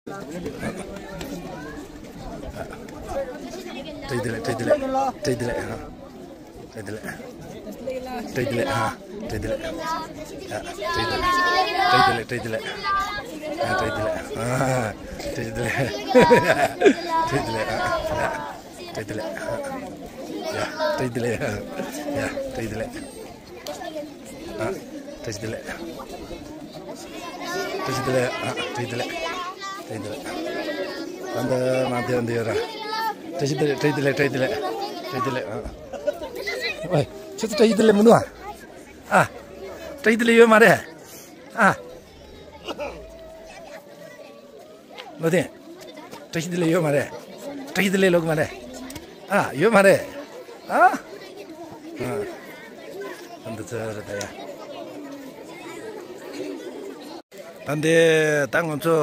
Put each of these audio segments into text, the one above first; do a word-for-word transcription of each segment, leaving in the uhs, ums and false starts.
བཀྲ་ཤིས་བདེ་ལེགས། བཀྲ་ཤིས་བདེ་ལེགས། བཀྲ་ཤིས་བདེ་ལེགས། བཀྲ་ཤིས་བདེ་ལེགས། ཨ། བཀྲ་ཤིས་བདེ་ལེགས། བཀྲ་ཤིས་བདེ་ལེགས། ཨ། བཀྲ་ཤིས་བདེ་ལེགས། ཨ། བཀྲ་ཤིས་བདེ་ལེགས། བཀྲ་ཤིས་བདེ་ལེགས། བཀྲ་ཤིས་བདེ་ལེགས། ཨ། བཀྲ་ཤིས་བདེ་ལེགས། ཨ། བཀྲ་ཤིས་བདེ་ལེགས། ཨ། བཀྲ་ཤིས་བདེ་ལེགས། ཨ། བཀྲ་ཤིས་བདེ་ལེགས། ཨ། ཡ། བཀྲ་ཤིས་བདེ་ལེགས། ཡ། བཀྲ་ཤིས་བདེ་ལེགས། ཨ། བཀྲ་ཤིས་བདེ་ལེགས། བཀྲ་ཤིས་བདེ་ལེགས། ཨ། བཀྲ་ཤིས་བདེ་ལེགས། བཀྲ་ཤིས་བདེ་ལེགས། ཨ་འདི་མ་འདི་འདི་ཡོད་ར། བཀྲ་ཤིས་བདེ་ལེགས། བཀྲ་ཤིས་བདེ་ལེགས། བཀྲ་ཤིས་བདེ་ལེགས། བཀྲ་ཤིས་བདེ་ལེགས། ཨ། ཨོའི། ཁྱོད་ཚོ་བཀྲ་ཤིས་བདེ་ལེགས་མི་འདུག་ཨ། ཨ། བཀྲ་ཤིས་བདེ་ལེགས་ཡོད་མ་རེད། ཨ། བློ་བརྟན། བཀྲ་ཤིས་བདེ་ལེགས་ཡོད་མ་རེད། བཀྲ་ཤིས་བདེ་ལེགས་ལོག་གི་མ་རེད། ཨ། ཡོད་མ་རེད། ཨ། ཨ། ད་འདི་ཚོ་རེད་ད་ཡ། ད་འདི་ད་ང་ཚོ་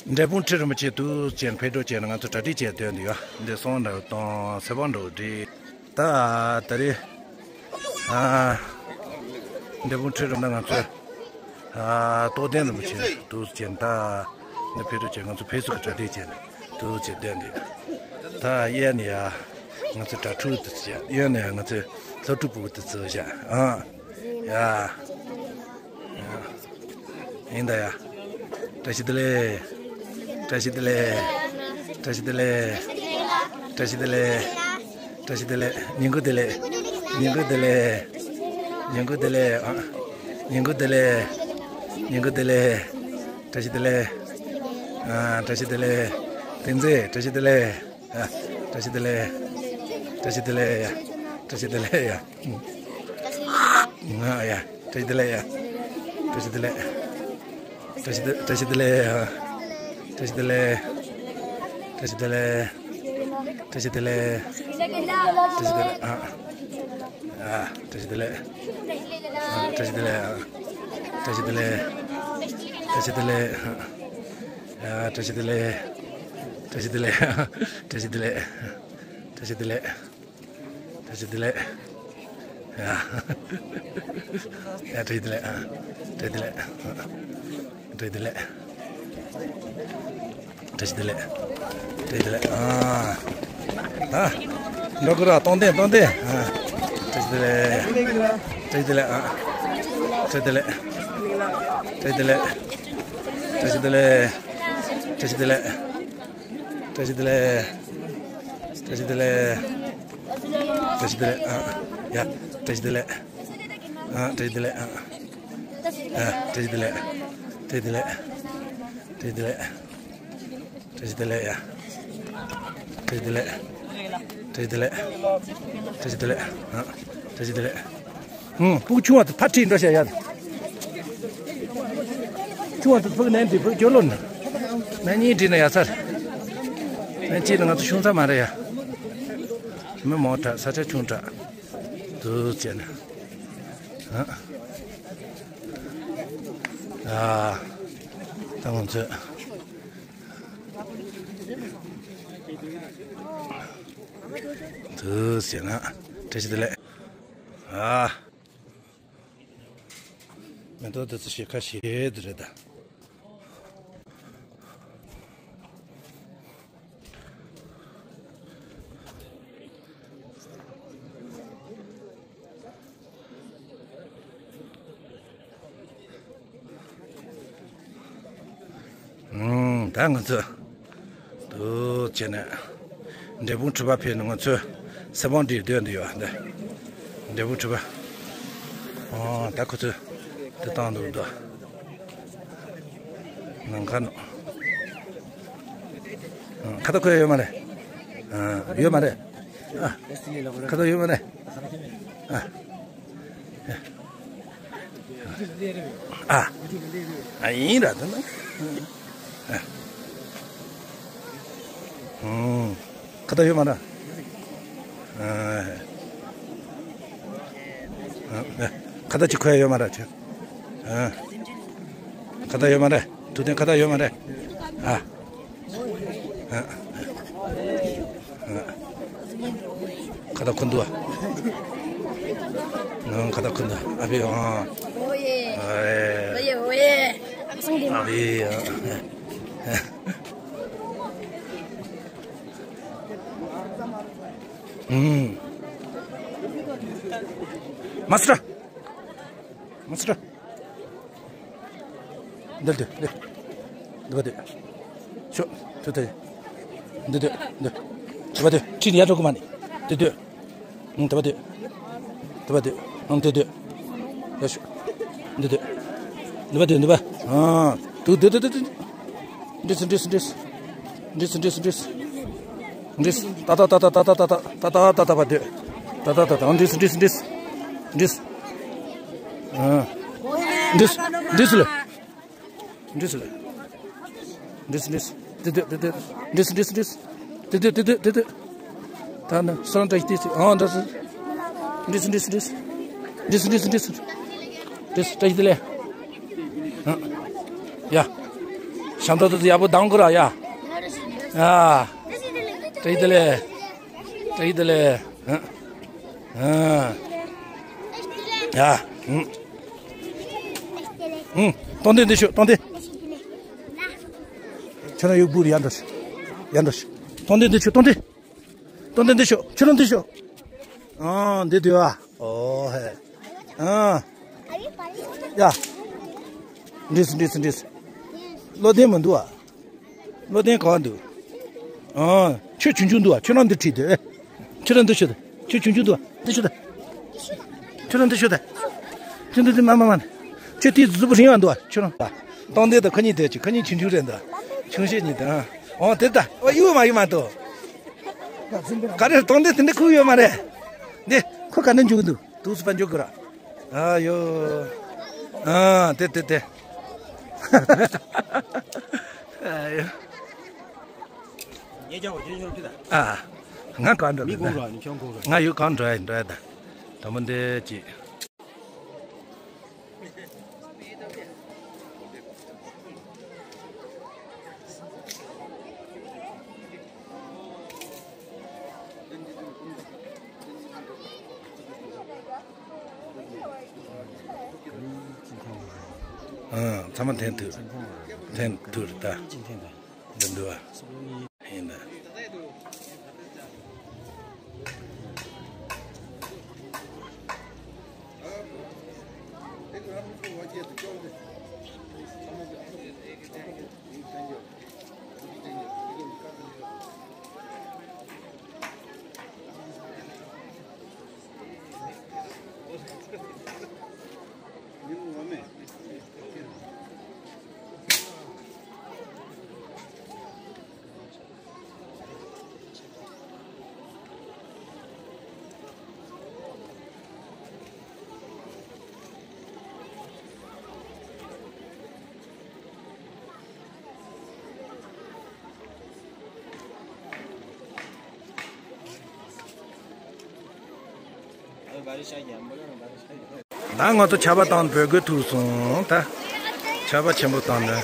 འབྲས་སྤུངས་ཁྲི་རིན་པོ་ཆེ་དུས་ཆེན་ཕེབས་འགྲོ་བྱས་ནས་ང་ཚོ་གྲ་སྒྲིག་བྱས་སྡོད་འདུག་ཡ། འདི་སོང་འདྲ་དང་སེ་བ་འགྲོ་འདི། ད་ད་རེས། ཨ། འབྲས་སྤུངས་ཁྲི་རིན་ན་ང་ཚོ། ཨ། རྟོགས་ལྡན་རིན་པོ་ཆེ་དུས་ཆེན་ད། འདི་ཕེབས་འགྲོ་བྱས་ང་ཚོ་ཕེབས་བསུ་གི་གྲ་སྒྲིག་བྱས་ནས་དུས་ཆེན་སྡོད་འདུག་ད་གཡས་ནས་ཡ། ང་ཚོ་གྲྭ་ཕྲུག་དེ་ཚོ་བཞག་གཡོན་ནས་ཡ་ང་ཚོ་སློབ་ཕྲུག་ཕྲུ་གུ་དེ་ཚོ་བཞག་ཨ། ཡ། ཡིན་ད་ཡ། བཀྲ་ཤིས་བདེ་ལེགས། བཀྲ་ཤིས་བདེ་ལེགས། བཀྲ་ཤིས་བདེ་ལེགས། བཀྲ་ཤིས་བདེ་ལེགས། བཀྲ་ཤིས་བདེ་ལེགས། ཉིན་གུང་བདེ་ལེགས། ཉིན་གུང་བདེ་ལེགས། ཉིན་གུང་བདེ་ལེགས། ཨ། ཉིན་གུང་བདེ་ལེགས། ཉིན་གུང་བདེ་ལེགས། བཀྲ་ཤིས་བདེ་ལེགས། ཨ། བཀྲ་ཤིས་བདེ་ལེགས། བསྟན་འཛིན། བཀྲ་ཤིས་བདེ་ལེགས། ཨ། བཀྲ་ཤིས་བདེ་ལེགས། བཀྲ་ཤིས་བདེ་ལེགས། ཡ། བཀྲ་ཤིས་བདེ་ལེགས། ཡ། ང་ཡ། བཀྲ་ཤིས་བདེ་ལེགས། ཡ། བཀྲ་ཤིས་བདེ་ལེགས། བཀྲ་ཤིས་བདེ། བཀྲ་ཤིས་བདེ་ལེགས། ཨ། བཀྲ་ཤིས་བདེ་ལེགས། བཀྲ་ཤིས་བདེ་ལེགས། བཀྲ་ཤིས་བདེ་ལེགས། བཀྲ་ཤིས་བདེ་ལེགས། ཨ། ཨ། བཀྲ་ཤིས་བདེ་ལེགས། ཨ། བཀྲ་ཤིས་བདེ་ལེགས། ཨ། བཀྲ་ཤིས་བདེ་ལེགས། བཀྲ་ཤིས་བདེ་ལེགས། ཨ། བཀྲ་ཤིས་བདེ་ལེགས། བཀྲ་ཤིས་བདེ་ལེགས། བཀྲ་ཤིས་བདེ་ལེགས། བཀྲ་ཤིས་བདེ་ལེགས། བཀྲ་ཤིས་བདེ་ལེགས། ཡ། ཡ། བཀྲ་ཤིས་བདེ་ལེགས། ཨ། བཀྲ་ཤིས་བདེ་ལེགས། ཨ། བཀྲ་ཤིས་བདེ་ལེགས། བཀྲ་ཤིས་བདེ་ལེགས། བཀྲ་ཤིས་བདེ་ལེགས། ཨ། ད། འགྲོ་དགོས་ར། སྟོང་ལྡན། སྟོང་ལྡན། ཨ། བཀྲ་ཤིས་བདེ་ལེགས། བཀྲ་ཤིས་བདེ་ལེགས། ཨ། བཀྲ་ཤིས་བདེ་ལེགས། བཀྲ་ཤིས་བདེ་ལེགས། བཀྲ་ཤིས་བདེ་ལེགས། བཀྲ་ཤིས་བདེ་ལེགས། བཀྲ་ཤིས་བདེ་ལེགས། བཀྲ་ཤིས་བདེ་ལེགས། བཀྲ་ཤིས་བདེ་ལེགས། ཨ། ཡ། བཀྲ་ཤིས་བདེ་ལེགས། ཨ། བཀྲ་ཤིས་བདེ་ལེགས། ཨ། ཡ། བཀྲ་ཤིས་བདེ་ལེགས། བཀྲ་ཤིས་བདེ་ལེགས། བཀྲ་ཤིས་བདེ་ལེགས། བཀྲ་ཤིས་བདེ་ལེགས། ཡ། བཀྲ་ཤིས་བདེ་ལེགས། བཀྲ་ཤིས་བདེ་ལེགས། བཀྲ་ཤིས་བདེ་ལེགས། ཨ། བཀྲ་ཤིས་བདེ་ལེགས། ཨང་། ཕྲུ་གུ་ཆུང་བ་དེ་ཕར་ཁྲིད་འགྲོ་བྱ་ཡ། ཆུང་བ་དེ་ཕྲུ་གུ་ནན་དེ་ཕྲུ་གུ་སྐྱོ་ལོ་ན། ནན་གཉིས་ཁྲིད་ན་ཡ་ཚར། ནན་གཅིག་ན་ང་ཚོ་ཤོང་ས་མ་རེད་ཡ། མི་མང་དྲགས། ས་ཆ་ཆུང་དྲགས། དུ་བྱས་ན། ཨ། ཨ། ད་ང་ཚོས། དུ་བྱས་ན། བཀྲ་ཤིས་བདེ་ལེགས། ཨ། མེ་ཏོག་དེ་ཚོ་ཞིག་ཁ་ཤས་དེ་རེད་ད། ཨང་། ད་ང་ཚོ་དུ་བྱས་ནས་འབྲས་སྤུངས་ཁྲི་པ་ཕེབས་ནས་ང་ཚོ་སེ་བང་སྒྲིག་སྡོད་འདི་ཡོད་འདི། འབྲས་སྤུངས་ཁྲི་པ། ཨོ། ད་ཁོ་ཚོས་འདི་བཏང་འདུག་འདུག་ནང་ཁ་ནང་། ཨང་། ཁ་ཏ་ཁོ་ཡ་ཡོད་མ་རེད། ཨ། ཡོད་མ་རེད། ཨ། ཁ་ཏ་ཡོད་མ་རེད། ཨ། ཨ། ཨ། ཡིན་ར་ད་ན། ཨ། ཨང་། ཁ་ཏ་ཡོད་མ་རེད། ཨ། ཨ། ཁ་ཏ་ཅིག་ཁོ་ཡ་ཡོད་མ་རེད། ཨ། ཁ་ཏ་ཡོད་མ་རེད། ཐུབ་བསྟན་ཁ་ཏ་ཡོད་མ་རེད། ཨ། ཨ། ཨ། ཁ་ཏ་ཁུ་འདུག་ཨ། ཁ་ཏ་ཁུ་འདུག་ཨ་ཕི། ཨ། ཨོ་ཡེ། ཨོ་ཡེ། ཨོ་ཡེ། ཨ་ཕི། ཨ། ཨུམ། མ་སྲིད། མ་སྲིད། འདིར་སྡོད། འདི། འདི་པར་སྡོད། ཤོག་ཐུ་ཐུ། འདི་སྡོད། འདི། འདི་པར་སྡོད། ཁྲིད་ནས་ཡར་འགྲོ་དགོས་མ་ནི། འདི་སྡོད། ཨང་། འདི་པར་སྡོད། འདི་པར་སྡོད། ཨང་། འདི་སྡོད། ཡར་ཤོག་འདི་སྡོད། འདི་པར་སྡོད། འདི་པར། ཨང་། འདུག་འདུག་འདུག་འདུག་འདྲིས་འདྲིས་འདྲིས། འདྲིས་འདྲིས་འདྲིས། འདྲིས། ཏག་ཏག་ཏག་ཏག་པར་སྡོད། ཏག་ཏག་ཏག་ཏག་པར་སྡོད། འདྲིས་འདྲིས་འདྲིས། འདྲིས། ཨང་། འདྲིས། འདྲིས་ལ། འདྲིས་ལ། འདྲིས་འདྲིས། དེ་དེ་དེ་དེ། འདྲིས་འདྲིས་འདྲིས། དེ་དེ་དེ་དེ་དེ། ད་ནི་སོང་བཀྲ་ཤིས་བདེ་ལེགས། ཨང་། འདྲིས། འདྲིས་འདྲིས་འདྲིས། འདྲིས་འདྲིས་འདྲིས། འདྲིས། བཀྲ་ཤིས་བདེ་ལེགས། ཨང་། ཡ། ཞབས་ཏོག་ཏུ་ཡག་པོ་གདང་དགོས་ར་ཡ། ཡ། བཀྲ་ཤིས་བདེ་ལེགས། བཀྲ་ཤིས་བདེ་ལེགས། ཨང་། ཨང་། ཡ། ཨང་། ཨང་། སྟོན་ཏེ་འདི་ཤོག་སྟོན་ཏེ། ཁྱོད་རང་ཡོད་པུར་ཡར་འགྲོ་ཤོག་ཡར་འགྲོ་ཤོག་སྟོན་ཏེ་འདི་ཤོག་སྟོན་ཏེ། སྟོན་ཏེ་འདི་ཤོག་ཁྱོད་རང་འདི་ཤོག་ཨང་། འདི་འདུག་ཨ། ཨོ་ཧེ། ཨང་། ཡ། འདྲིས་འདྲིས་འདྲིས། བློ་བདེ་མི་འདུག་ཨ། བློ་བདེ་ག་བ་འདུག་ཨང་། ཁྱོད་ཆུང་ཆུང་འདུག་ཨ། ཁྱོད་རང་འདི་ཁྲིད་དེ། ཁྱོད་རང་འདི་ཤོད་དེ། ཁྱོད་ཆུང་ཆུང་འདུག་ཨ། འདི་ཤོད་དེ། ཁྱོད་རང་འདི་ཤོད་དེ། ཁྱོད་འདི་འདི་མ་མ་མ། ཁྱོད་དེ་གཟུགས་པོ་རིང་བ་འདུག་ཨ། ཁྱོད་རང་། སྟོན་ཏེ་དང་ཁོ་གཉིས་དེ་ཅི། ཁོ་གཉིས་ཆུང་ཆུང་རེད་འདུག་ཆུང་ཤོས་གཉིས་དང་། ཨོ་དེ་ད། ཨོ་ཡུ་མ་ཡུ་མ་ཏོ། ག་རེ་སྟོན་ཏེ་དེ་འདྲ་ཁུག་ཡོད་མ་རེད། འདི་ཁོ་ག་འདྲ་འཇུག་གི་འདུག་དུས་སུ་ཕར་འཇུག་དགོས་ར། ཨ་ཡོ། ཨ་དེ་དེ་དེ། ཨ་ཡོ། ཨ། ང་གང་འགྲོ་མི་གོ་ར་ནི་ཁྱོད་གོ་ར། ང་ཡོད་གང་འགྲོ་ཡ་འགྲོ་ཡ་ད། དང་པོ་འདི་ཅི། ཨ། ཚང་མ་འཐེན་ཐུབ། འཐེན་ཐུབ་རེད་ད། འདི་འདུག་ཨ། ཡིན་ད། ད་ང་ཚོ་ཆར་པ་བཏང་བོད་གོས་ཐུག་སོང་ད། ཆར་པ་ཆེན་པོ་བཏང་ནས།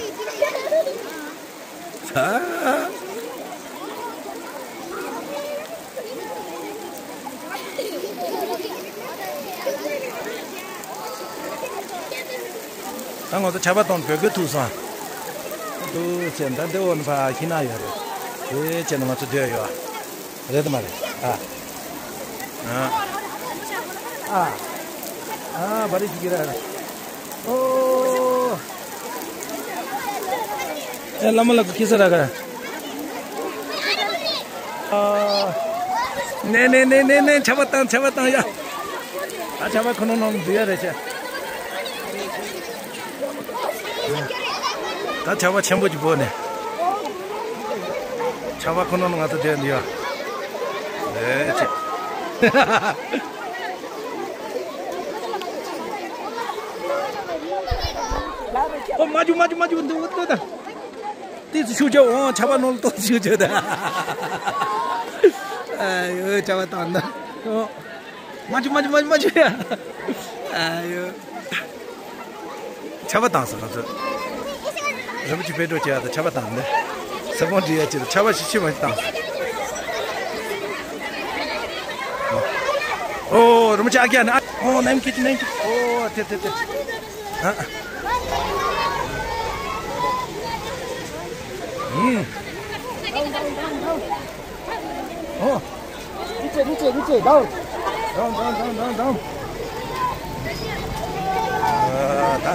ད་ང་ཚོ་ཆར་པ་བཏང་བོད་གོས་ཐུག་སོང་། འདུག་ཟེར་ད་འདི་འོ་ན་ཕ་ཁྱི་ན་ཡོད་རེད། དེ་བྱས་ན་ང་ཚོ་སྡོད་ཡོད། རེད་དམ་མ་རེད། ཨ། ཨ། ཨ། ཨ། བ་རི་ཞིག་གི་ར། ཨོ། ཨེ། བླ་མ་ལགས་ཁྱི་ས་ར་ག། ཨ། ནེ་ནེ་ནེ་ནེ་ནེ། ཆར་པ་བཏང་། ཆར་པ་བཏང་ཡ། ཨ། ཆར་པ་ཁོ་ན་ནང་འཛུལ་ཡ་རེད་ཆེ། ད་ཆར་པ་ཆེན་པོ་ཅིག་བོར་ནས། ཆར་པ་ཁོ་ན་ང་ཚོ་བསྡད་འདི་ཡ། ཨེ་ཅེ། ཨོ། མ་འཇུ་མ་འཇུ་མ་འཇུ། འདི་འོ་ལྟོས་ད། ཏི་ཙི་ཤུགས་རྒྱབ་འོང་། ཆར་པ་ནང་ལ་ཏོག་ཙི་ཤུགས་རྒྱབ་ད། ཨ་ཡོ། ཆར་པ་བཏང་ད། ཨོ། མ་འཇུ་མ་འཇུ་མ་འཇུ་མ་འཇུ་ཡ། ཨ་ཡོ། ཆར་པ་བཏང་སོང་ང་ཚོ། རིན་པོ་ཆེ་ཕེབས་འགྲོ་བྱེད་ཡ་དང་ཆར་པ་བཏང་ནས། ས་བོན་སྒྲིལ་ཡ་ཆེད་དུ་ཆར་པ་ཤི་ཤི་མ་ཤི་བཏང་སོང་། ཨོ། རིན་པོ་ཆེ་ཨ་རྒྱ་ནས། ཨོ། ནམ་ཁྱེད་ཀྱི་ནམ་ཁྱེད། ཨོ། དེ་དེ་དེ། ཨ། ཨུམ། ཨོ། རི་ཆེ་རི་ཆེ་རི་ཆེ་ལྡང་། ལྡང་ལྡང་ལྡང་ལྡང་ལྡང་། ཨ་ད།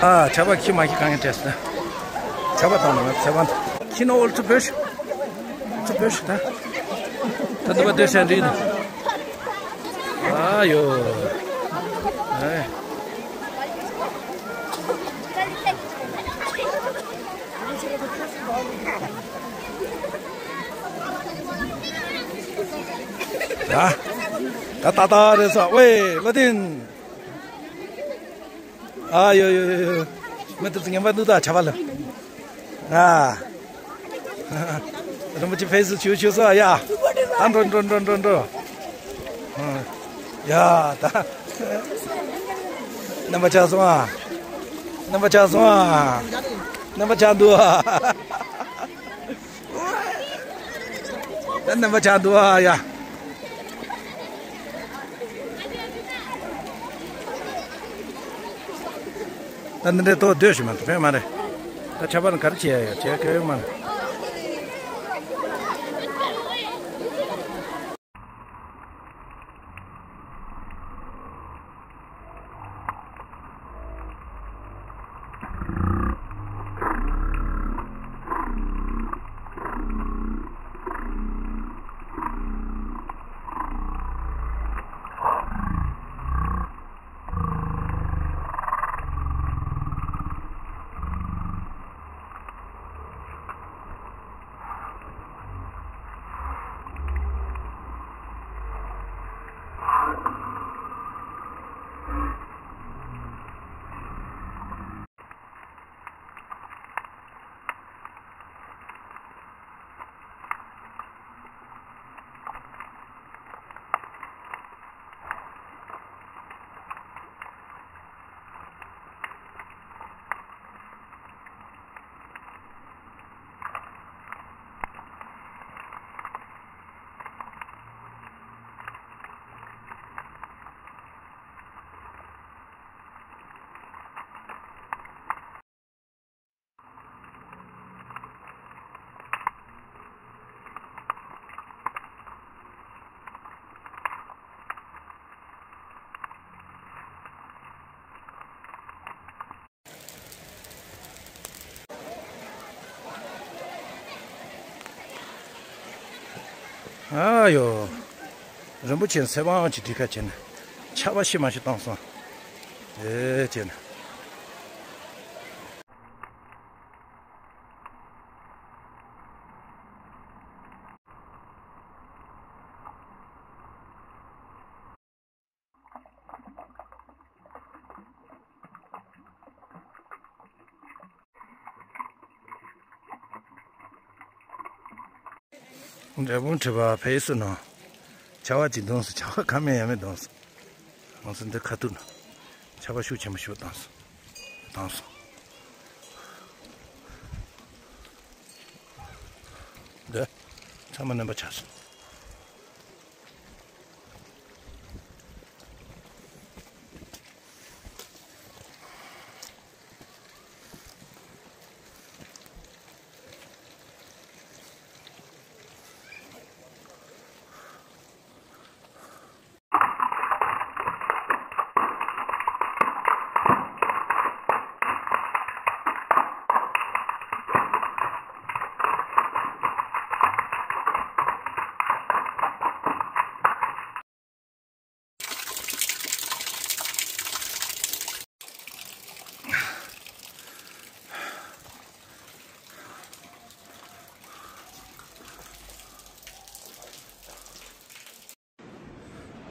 ཨ། ཆར་པ་ཁྱི་མ་ཁྱི་གང་ཡང་བྲེས་སོང་། ཆར་པ་དང་ནང་ཚེ་བ་ཁྱི་ནོ་འོལ་ཚུ་བོས་ཤི། ཚུ་བོས་ཤི་ད། ད་འདི་པ་སྡོད་ཤ་འདྲི་ནི། ཨ་ཡོ། ཨེ། ད་ད་ད་རེད་ས་ཝེ་ལོ་ཏིན། ཨ་ཡོ་ཡོ་ཡོ་ཡོ། མི་ཐུབ་ཚེ་ངན་པ་འདུག་ད་ཆ་བ་ལ། ཨ། རིན་པོ་ཆེ་ཕེ་སི་ཆུ་ཆུ་ས་ཡ། ད་འགྲོ་འགྲོ་འགྲོ་འགྲོ་འགྲོ། ཡ་ད། རྣམ་པ་ཆགས་སོང་ཨ། རྣམ་པ་ཆགས་སོང་ཨ། རྣམ་པ་ཆགས་འདུག་ཨ། ད་རྣམ་པ་ཆགས་འདུག་ཨ་ཡ། ད་འདི་འདྲའི་ཐོག་སྡོད་ཤི་མ་ཐུབ་ཕན་མ་རེད། ད་ཆ་པ་ནི་ག་རེ་བྱེད་ཡ་ཡོད་བྱེད་ཁ་ཡོད་མ་རེད། ཨ་ཡོ། རིན་པོ་ཆེ་ཚེ་དབང་གི་སྒྲིག་ཁ་བྱས་ནས་ཆར་པ་ཤི་མ་ཤི་བཏང་སོང་། ཨེ་བྱས་ནས། འབྲས་སྤུངས་ཁྲི་པ་ཕེ་སུ་ནང་ཆར་པ་ཅིག་བརྡུངས་སོང་། ཆར་པ་ག་མེད་ཡ་མེད་བརྡུངས་སོང་། ང་ཚོ་འདི་ཁ་ཐུག་ན་ཆར་པ་ཤུགས་ཆེན་པོ་ཞིག་བཏང་སོང་། བཏང་སོང་། འདི་ཚང་མ་སྣོན་པ་ཆགས་སོང་།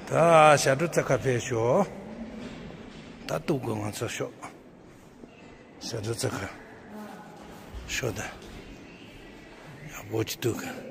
ད་ཞབས་བྲོ་རྩེ་ཁ་ཕེབས་ཤོག་ད་གཏུག་དགོས་ང་ཚོ་ཤོག་ཞབས་བྲོ་རྩེ་ཁ་ཤོག་ད་ཡག་པོ་ཅིག་གཏུག་གི།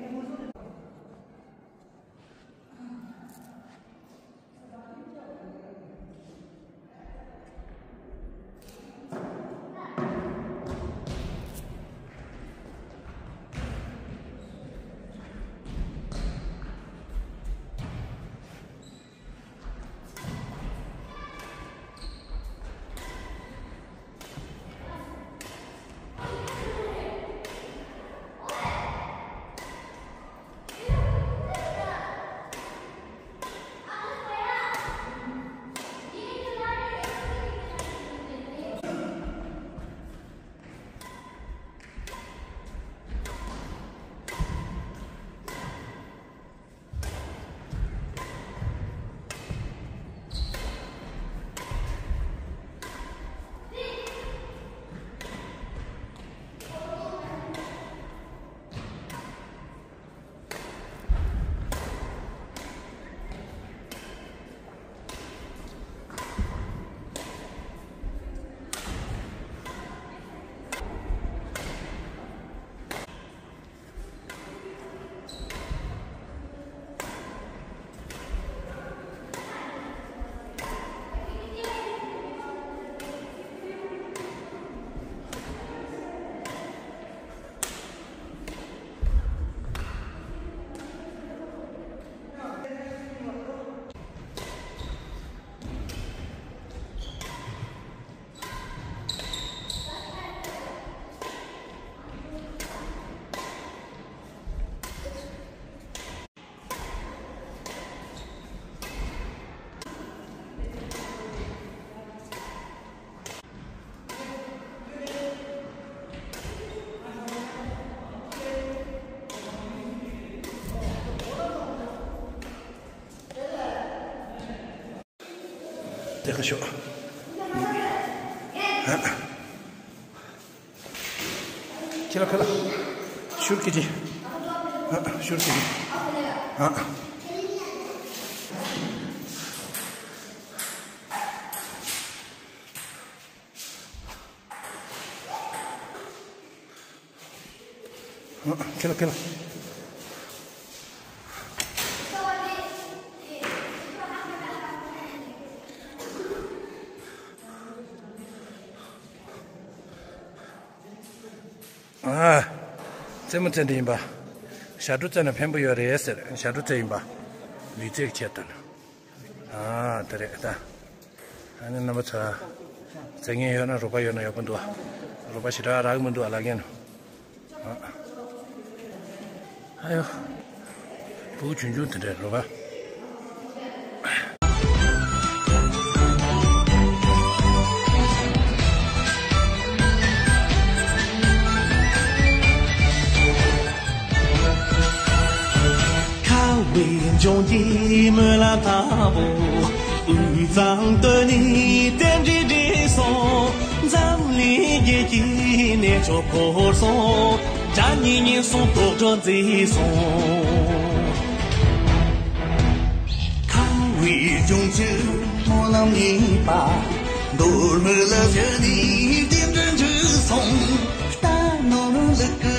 ཁ་ཤོག་ཁྱི་ལ་ཁ་ལ། ཤུར་ཁྱི་ཅི། ཤུར་ཁྱི་ཅི། ཁྱི་ལ་ཁྱི་ལ། ཨ། རྩེད་མོ་རྩེ་འདི་ཡིན་པ། ཞབས་བྲོ་རྩེ་ན་ཕན་པོ་ཡོད་རེད་ཟེར། ཞབས་བྲོ་རྩེ་ཡིན་པ། ལུས་རྩལ་གྱི་ཆེད་དུ། ཨ། དེ་རེད་ད། ཨ་ནི་རྣམ་པ་ཚོ། རྩེད་མཁན་ཡོད་ན་རོགས་པ་ཡོད་ན་ཡག་པོ་འདུག་རོགས་པ་ཞེ་དྲག་རག་གི་མི་འདུག་ཨ་ལགས་ཀྱིན། ཨ་ཡོ། ཕྲུ་གུ་ཆུང་ཆུང་དེ་འདྲས་རོགས་པ། ཁ་བའི་ལྗོངས་ཀྱི་སྨོན་ལམ་དང་པོ། དབུས་གཙང་སྟོད་ནས་རྟེན་འབྲེལ་འགྲིག་སོང་། འཛམ་གླིང་རྒྱལ་ཀྱི་གནས་མཆོག་བོར་སོང་། དགྲ་གཉེན་ཉེན་སོང་དོག་སྒྲོ་འཛིན་སོང་། ཁ་བའི་ལྗོངས་ཀྱི་སྨོན་ལམ་ཡིན་པ། མདོ་སྨད་ལ་བཞུད་ནས་རྟེན་འབྲེལ་འགྲིག་སོང་། རྟ་ནོར་ལུག་གི་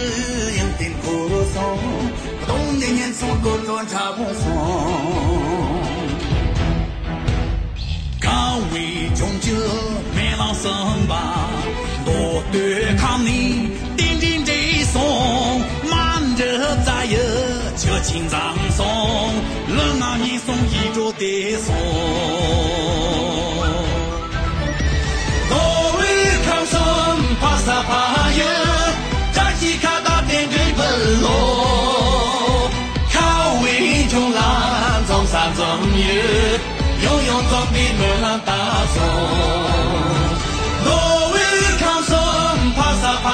ཡོན་ཏན་འཁོར་སོང་། གདོང་ནས་ཉེན་སོང་དོག་སྒྲོ་འཁྲབ་སོང་། ཁ་བའི་ལྗོངས་ཀྱི་སྨོན་ལམ་གསུམ་པ། མདོ་སྟོད་ཁམས་ནས་རྟེན་འབྲེལ་འགྲིག་སོང་། མ་འདྲི་རྩ་ཡི་ཆུ་ཆེན་འཛོམས་སོང་། ལུས་ངག་ཉེན་སོང་ཡིད་འགྲོ་བདེ་སོང་། མདོ་དབུས་ཁམས་གསུམ་ཕ་ས་ཕ་ཡུལ། བཀྲ་ཤིས་ཁ་བཏགས་རྟེན་འབྲེལ་འཕུལ་ལོ། ཁ་བའི་ལྗོངས་ལ་འཛོམས་ས་འཛོམས་ཡུལ། ཡང་ཡང་འཛོམས་པའི་སྨོན་ལམ་བཏབ་སོང་། མདོ་དབུས་ཁམས་གསུམ་ཕ་ས་ཕ་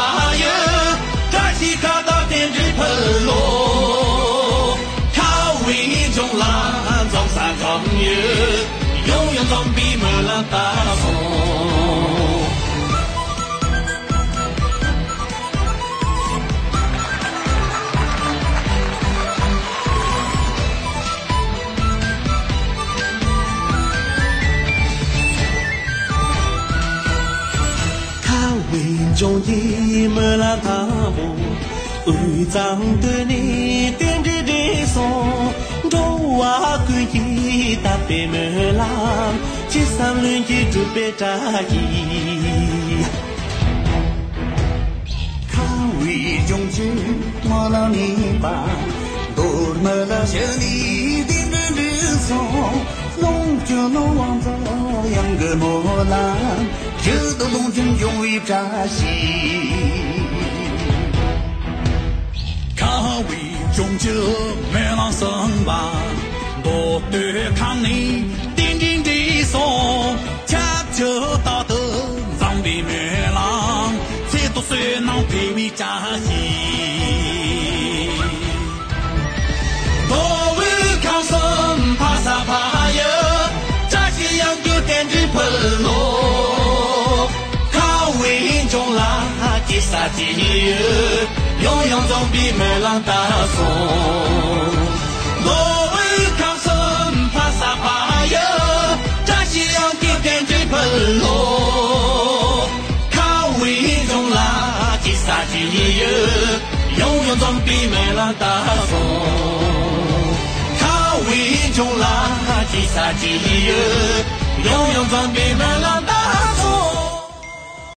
ཡུལ། བཀྲ་ཤིས་ཁ་བཏགས་རྟེན་འབྲེལ་འཕུལ་ལོ། ཁ་བའི་ལྗོངས་ལ་འཛོམས་ས་འཛོམས་ཡུལ། ཡང་ཡང་འཛོམས་པའི་སྨོན་ལམ་བཏབ་སོང་། ཁ་བའི་ལྗོངས་ཀྱི་སྨོན་ལམ་དང་པོ། དབུས་གཙང་སྟོད་ནས་རྟེན་འབྲེལ་འགྲིག་སོང་། འགྲོ་བ་ཀུན་གྱི་དད་པའི་སྨོན་ལམ། ཅི་བསམ་ལྷུན་གྱིས་འགྲུབ་པའི་བཀྲ་ཤིས། ཁ་བའི་ལྗོངས་ཀྱི་སྨོན་ལམ་ཡིན་པ། མདོ་སྨད་ལ་བཞུད་ནས་རྟེན་འབྲེལ་འགྲིག་སོང་། ལོངས་སྤྱོད་ནོར་དབང་འཛོམས་གཡང་གི་སྨོན་ལམ། ཡིད་དུ་ལོངས་སྤྱོད་འབྱུང་བའི་བཀྲ་ཤིས། ཁ་བའི་ལྗོངས་ཀྱི་སྨོན་ལམ་གསུམ་པ། མདོ་སྟོད་ཁམས་ནས་རྟེན་འབྲེལ་འགྲིག་སོང་། ཁྱབ་བརྒྱ་རྟག་ཏུ་འཛོམས་པའི་སྨོན་ལམ། ཚེ་ཐོག་བསོད་ནམས་འཕེལ་བའི་བཀྲ་ཤིས། མདོ་དབུས་ཁམས་གསུམ་ཕ་ས་ཕ་ཡུལ། བཀྲ་ཤིས་གཡང་རྒྱུད་རྟེན་འབྲེལ་འཕུལ་ལོ། ཁ་བའི་ལྗོངས་ལ་སྐྱེ་ས་སྐྱེ་ཡུལ། ཡང་ཡང་འཛོམས་པའི་སྨོན་ལམ་བཏབ་སོང་། མདོ་དབུས་ཁམས་གསུམ་ཕ་ས་ཕ་ཡུལ། བཀྲ་ཤིས་གཡང་རྒྱུད་རྟེན་འབྲེལ་འཕུལ་ལོ། ཁ་བའི་ལྗོངས་ལ་སྐྱེ་ས་སྐྱེ་ཡུལ། ཡང་ཡང་འཛོམས་པའི་སྨོན་ལམ་བཏབ་སོང་། ཁ་བའི་ལྗོངས་ལ་སྐྱེ་ས་སྐྱེ་ཡུལ།